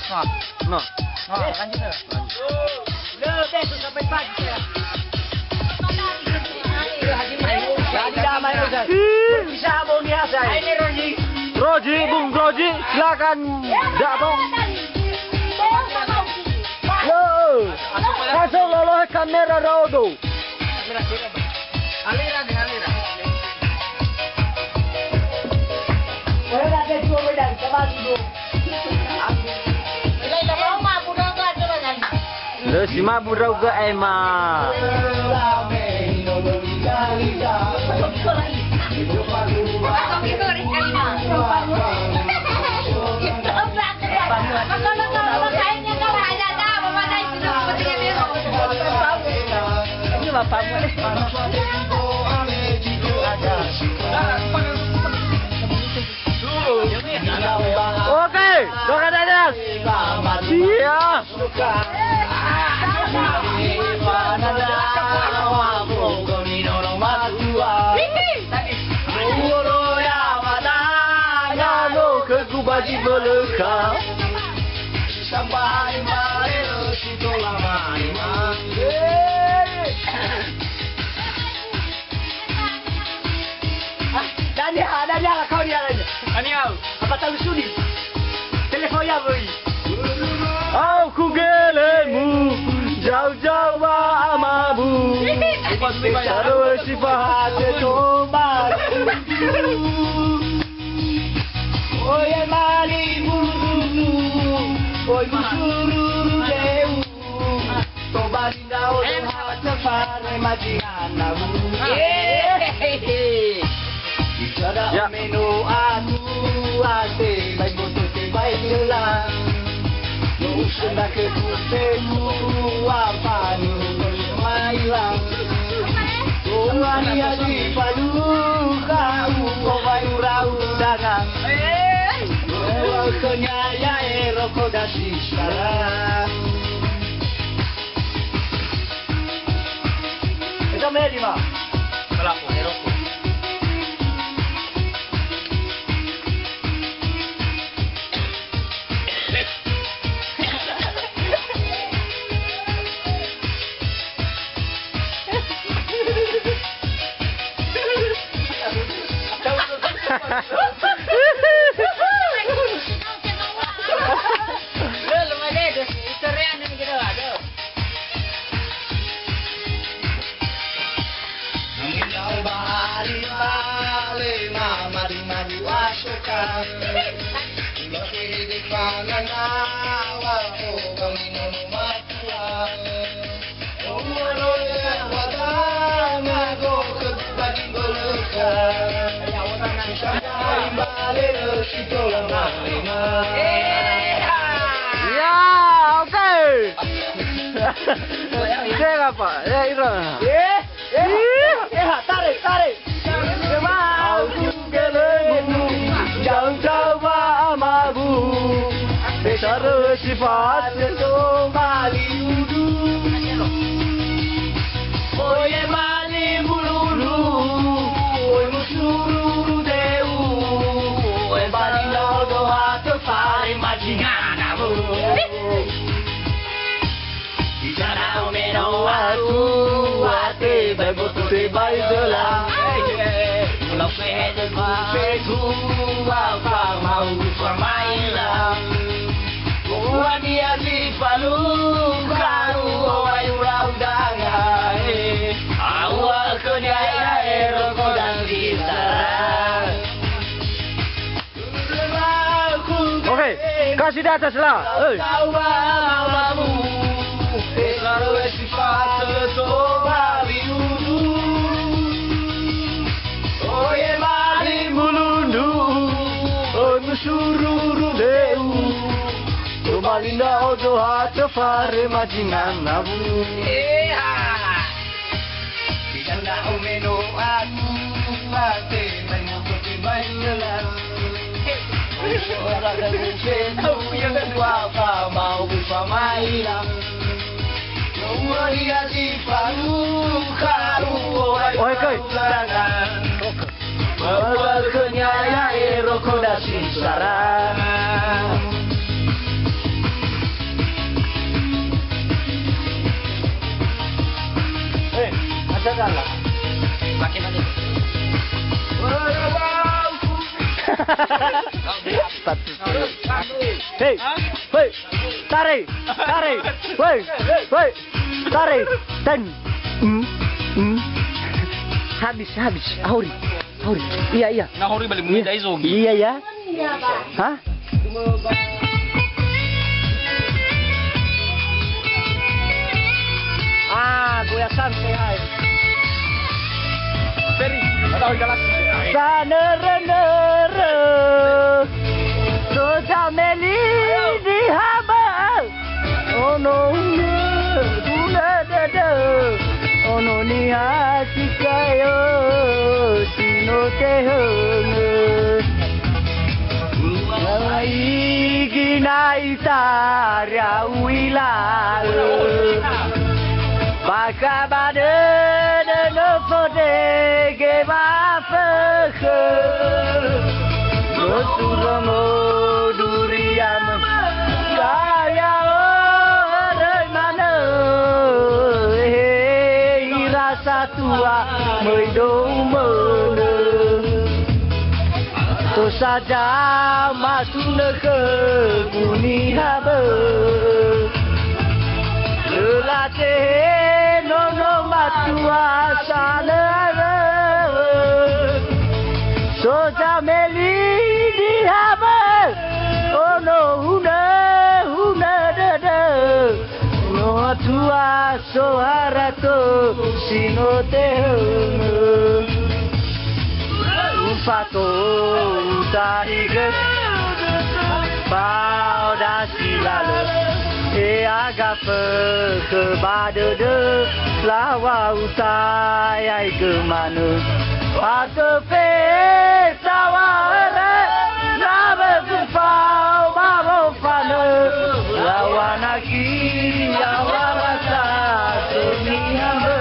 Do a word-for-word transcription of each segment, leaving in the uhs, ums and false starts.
No. No, lanjut, no. Lanjut. Roji, Bung Roji, silakan. Ndak, Bung. Yo. Langsung lolohe kamera Raodo. Lö si ma'bu ndra'ugö, Ema. Oke, doa Daniel. Iya. Ah, Daniel, Daniel, kau dia, Daniel. Daniel. Apa tahu sudi? Telepon ya, boy. Au kugelemu, jauh-jauh ba amabu. Saröö si fahate toba. Oye mali bulu, oi musururu deu. Tobali ndra'odo ha töfare mazinga nawu. Bicara omeno aku ate bai boto tebai döla. No usöndra ke kute muru apa ni maila. Tuhan ya di palu kau ko bai urau dangan. Dua khönia ya ero ko dasi sara. Eda me lima. Kalapo, eroko. Ya, oke. Saya apa? Ya, Ira. Eh, eh, eh, tarik, tarik. Au kugelemu, jauh-jauh ba amabu. Besar sifat tobali udu. Oye mali mululu, oi musururu deu. Oi bali ndra'odo ha töfare mazinga nawu. Bicara omeno aku, ate bai boto tebai döla. Mula fede ku fetu, apa mau famaila. Buat dia si palu, karu oai urau dangai. Awal khönia ya ero ko dan bicara. Oke, kasih di atas lah. Eh. Oye mali mulundu, oi musururu deu. Tobali ndra'odo ha töfare mazinga nawu. Eha. Bicara omeno aku, ate bai boto tebai döla. Ora gagu fetu, apa mau famaila. Ua dia si palu, karu, oai, oai, kai. Larangan. Bahwa khönia ya ero ko dasi sara. Hei, hei, tare, tare, hei, hei, tare, ten. Hmm, hmm. Habis, habis, ahori, ahori. Iya, iya. Nahori balik mulai dari zogi. Iya, ya. Hah? Ah, goya santai hai. Ferry, atau galak. Sanere-nere, so zameli di haba. Ono hunö, hunö dödö, ono niha si kayo, si no tehöngö. Lala igi na itaria uilaö. Bakha ba dödö no fondrege wafökhö. No surongo duriamö. Ya'ia öröi manö, he ira satua möi dou mönö. Tosa zamasunö khögu niha bö'ö. Lö latehe nono matua sanö'ö. So zameli niha bö'ö, ono hunö, hunö dödö. No atua so harato si no tehöngö. Ufato utahigö, fao dasi lalö. He aga fökhö ba dödö, lawa utayaigö manö. Fatö fetawa'ö, na bögö fao ba wofanö. Lawana gi, lawana sa, so niha mö.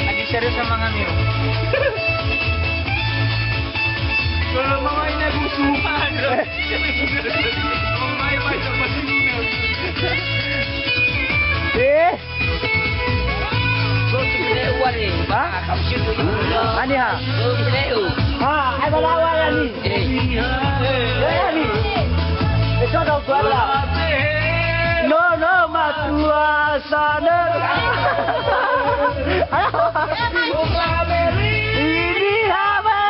Lagi serius sama ngami. Kalau mau ini aku sumpah. Mau main baca pasti. Eh. Hah? Ani ha? Ha, ai balawa ya ni. Ya ni. Itu ada gua lah. No, no, matua sana. Ini apa?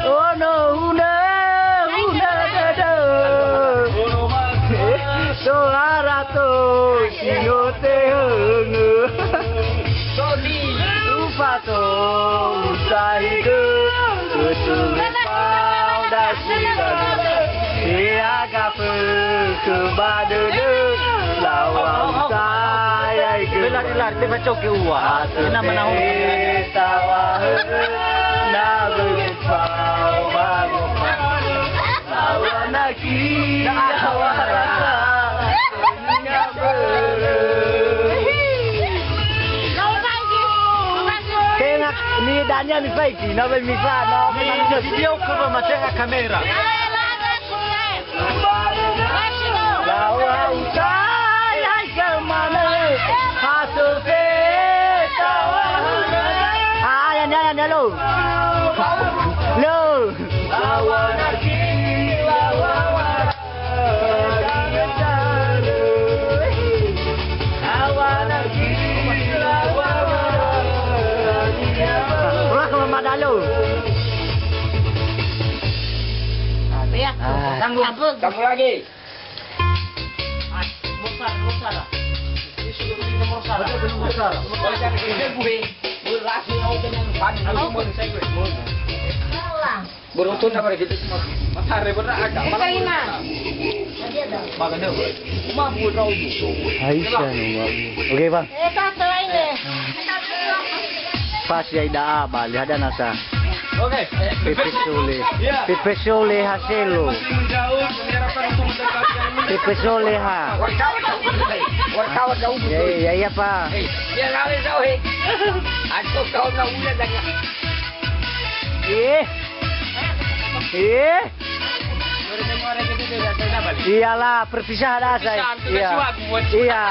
Ono hunö, hunö dödö. Sohara to si no tehöngö. Ufato utahigö, ötö fao dasi. He aga fökhö ba dödö, lawa utayaigö. Lari-lari, te bacoke ua. Ena menahun. Tawa, na bögö fao ba. Awa nagi, awa rasa, nya börö. Tenga ni dania mi faigi, na be mi fa, na be mi video ke ba matenga kamera. Lawa utai hai kemana, ha töfe tawa. Ah, ya, ya, ya, ya, lo. Lo. Lawa nagi, lawa. Wah, Mama Dalo. Ya. Ah. Sanggup. Sanggup lagi. Beruntung sama kita semua. Matahari berat agak. Malam berat. Makan dulu. Uma buat rau tu. Aisyah nama. Oke, Bang. Eh, tak, selain deh. Pas ya, ida abal, ya, ada nasa. Oke. Pepe Sole. Iya. Pepe Sole Haselo. Masih menjauh, kami harapkan untuk mendekati yang ini. Pepe Sole ha. Kawan jauh betul. Ya, ya, ya, Pak. Eh, dia lari jauh, eh. Aku kawan jauh udah dengar. Eh. Eh. Iyalah, perpisahan dah saya. Iya. Iya,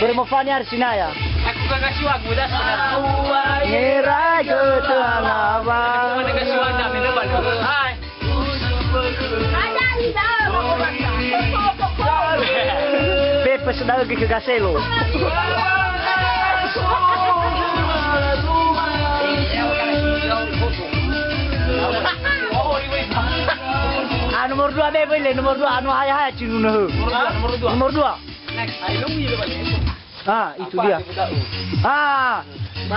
bermufani harus sini ya. Aku gak kasih waktu dah sebenarnya. Ngerai ke tengah. Aku gak kasih waktu dah, minum balik. Hai. Pepes da'ö göi khö gaselo. Ah, nomor dua be, böi le, nomor dua, anu haya-haya cinunö hö. Nomor dua. Nomor dua. Ah, itu dia. Ah,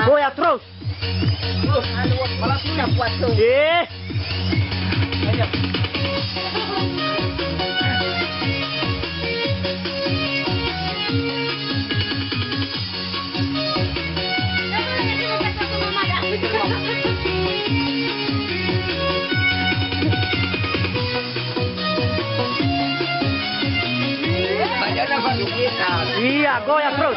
goyang terus. Eh. Iya, goyang terus.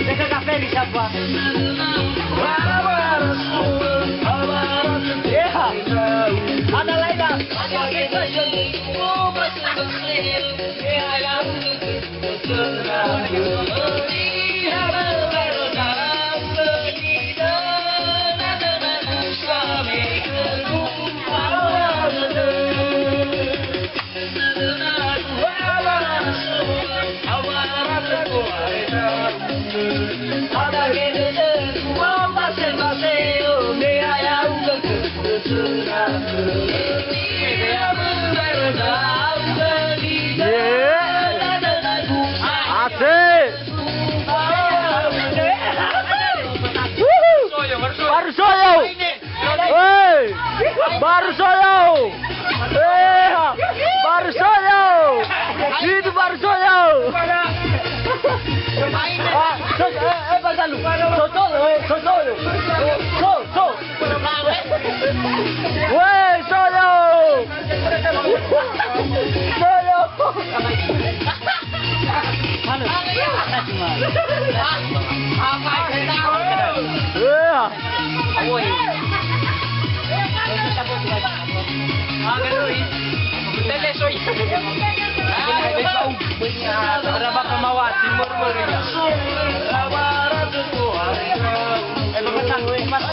Deka kafe di siapa? Iya. Ada lain dah. Asik. Baru soyo. Hei, baru soyo. Eh, baru soyo. Itu baru soyo. Ah, so, eh, eh, Bang Salu. So, so, eh, so, so. So, so. Weh, soyo. Soyo. Halo. Iya. Ada Bapak Mawati, murmur. Eh, Bapak Sanggu, eh, Mas.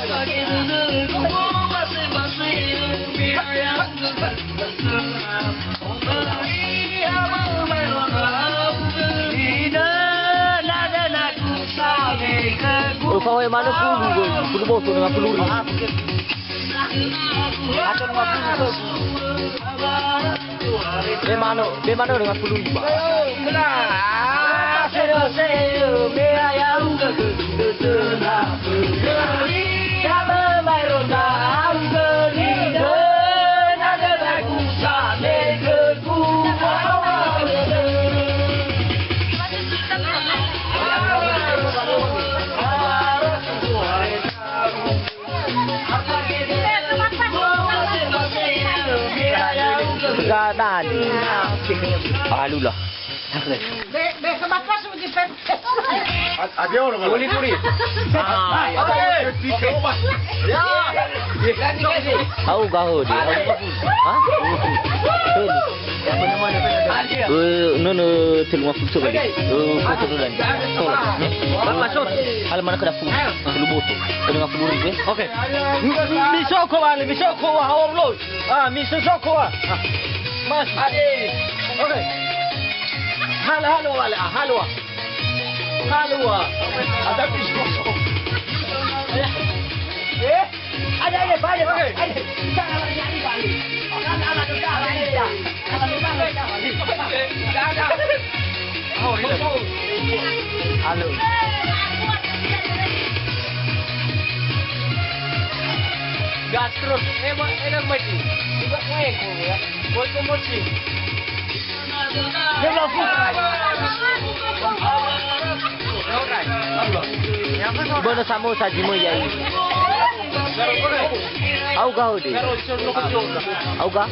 Öfa hoe manö fulu, fulu boto dengan fulu ribu. Atau lima puluh. Be manö, be manö dengan fulu ribu. Alulah. Be, be, sebab pas begitu. Boleh, boleh. Ah, ya. Au gaho dia. Ha? Eh, nö, nö, telu lima puluh sekali. Eh, foto dulu dan. Tolong. Bapak, Sot. Hal mana kena fulu? Fulu boto. Kena fulu ribu, eh? Oke. Mi soko wale, mi soko wa, hawa lo. Ah, mi soko wa. Ah. Mas. Ade. Oke. Halo, halo wale, ah, halo. Halo, ah. Ada mi soko. Eh? Ada, ada, balik, balik. Ada. Kita ala nyari balik. Ala, ala, kita ala ini, ya. Ala, kita ala ini, ya. Ada, ada. Oh, iya. Halo. Gas terus. Eh, Bang, eh, Bang, maju. Juga main, ya. Bocor mochi. Bana samo saji mo yai. Auga hode. Auga.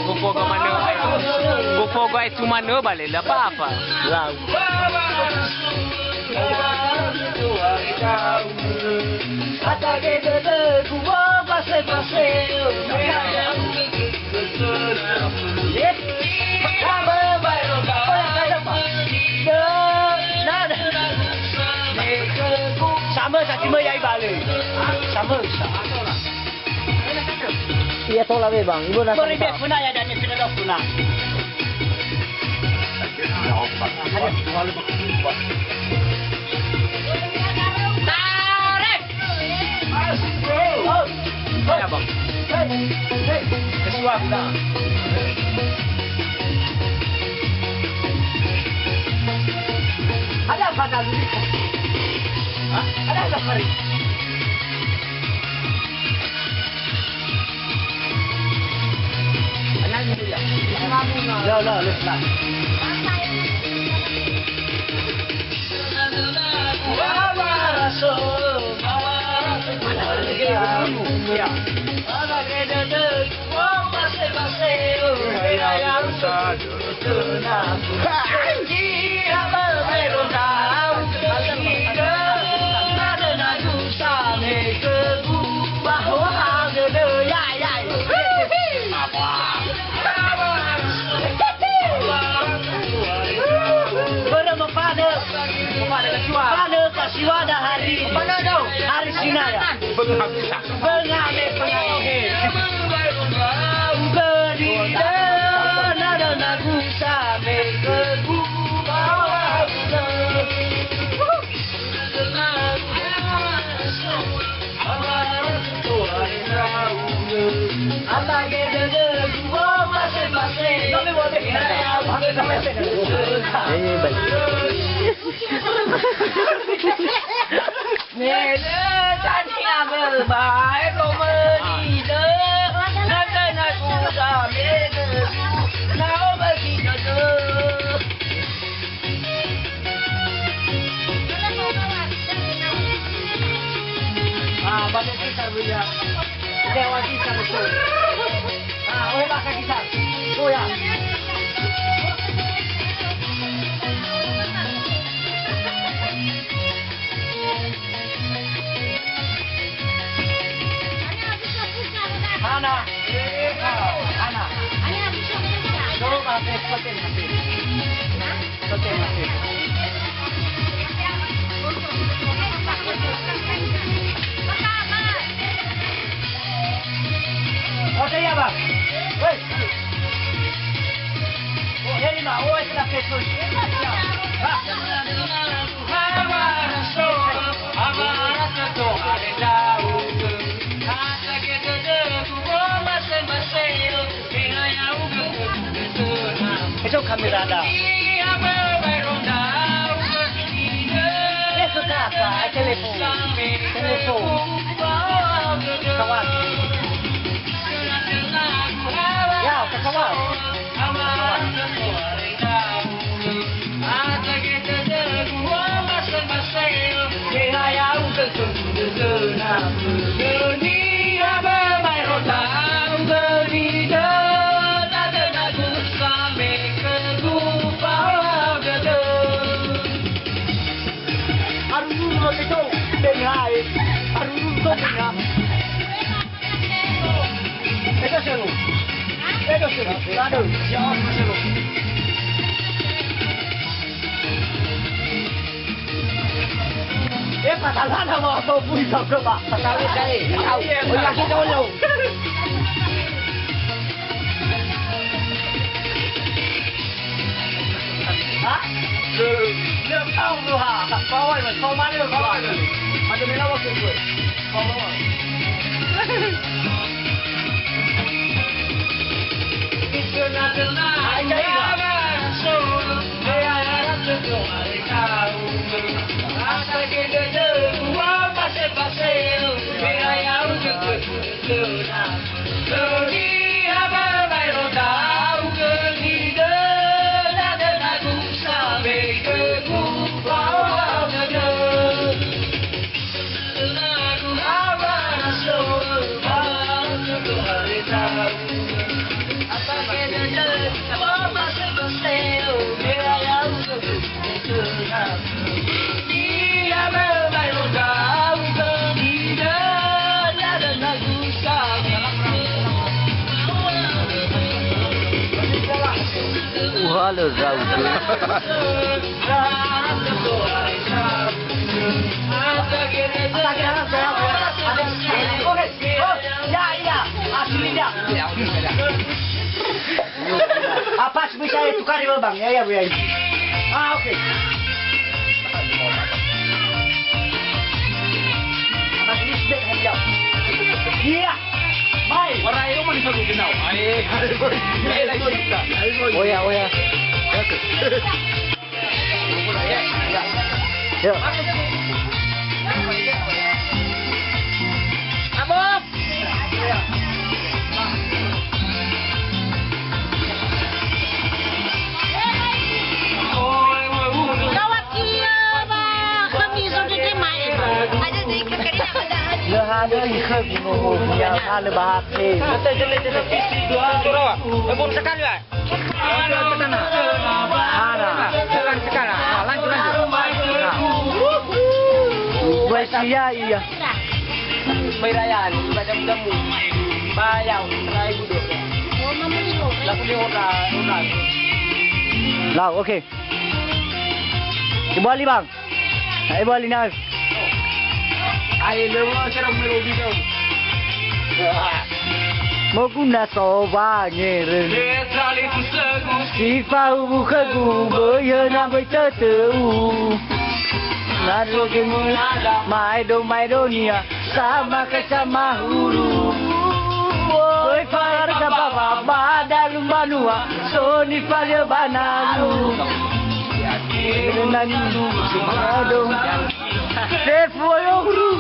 Gofoga manö. Gofoga itu manö bale la apa-apa. Lau. Samö sa timö yai bale. Samö sa. Iya tola we, Bang. Ibu nasa. Beri dia guna ya, dan dia sudah guna. Tarik. Asik, bro. Ya, Bang. Hei, hei. Kesuap, Bang. Ada apa, Bang? Hah? Ada apa, Bang? Ya, ya, ya. Börö mofanö. Mofanö kasiwa da hari. Hari Sinaya. Benga bisa. Benga me pengaohe. Beri dana dana gusa me kebu. Eh, baik. Ah, banyak kita punya. Dewa kita betul. Ah, oke lah, Kak Gita. Oh ya. Hana. Hana. Coba, eh, seperti ini. Seperti ini. Oke, ya, Bang. Woi. Oh, ini mah, oh, itu lah petrol. Itu kamera ada. Itu kakak, telepon. Telepon. Kawan. Ya, kawan. Arururu lo teto, denga, eh. Arururu to, denga. Edo selu. Edo selu. Aduh, ya Allah, selu. Eh, pasalana mau apa pun kau coba. Pasal saya. Tahu. Oh, ya, kita tahu. Ha? Lö, lö tau lö ha. Bawai, bawai, bawai. Ada melawa ke gue. Bawai. Ai, ai, ai. Uhalö ndra'ugö. Ya, ya, aslinya. Ah, pas bisa ya, tukar ya, Bang. Ya, ya, Bu, ya. Ah, oke. Pas ini sudah, ya. Iya. Mai. Ora ayo mah disagu genau. Ae. Oh ya, oh ya. Yuk. Lö hanö ikhögu nohogu, ya, ha lö ba H P. Surawa, ebun sekali, Pak. Hana. Bukan sekarang. Ah, lanjut, lanjut. Nah. Buat sia iya. Bayar ya, ni, bayar jamu-jamu. Bayar, seribu dua. Laku lima orang, orang. Lau, oke. Ibu Ali, Bang. Ae bali na'ö. Ae lö sera melodi dong. Moguna so wangeröni. Si fa'uwu khögu böi höna böi tötö'u. Na so gemöna da maedo maedonia. Sama kaca mahuru. Oi, farga bawa ba dalu mbanua, so nifalia ba nalu. Nani sumado. Sefu oyo huru.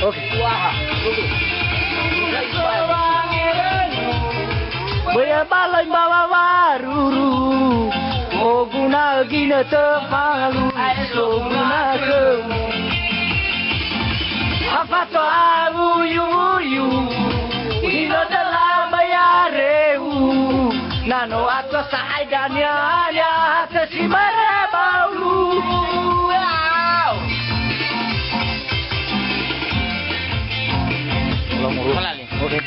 Oke. Böi baloi mbawa waruru, oguna ginötö falu, soguna khöu. Afato awuyuwuyu, hino döla böi areu, na no atua sa'ae dania, ania atö si mare baulu. Oke.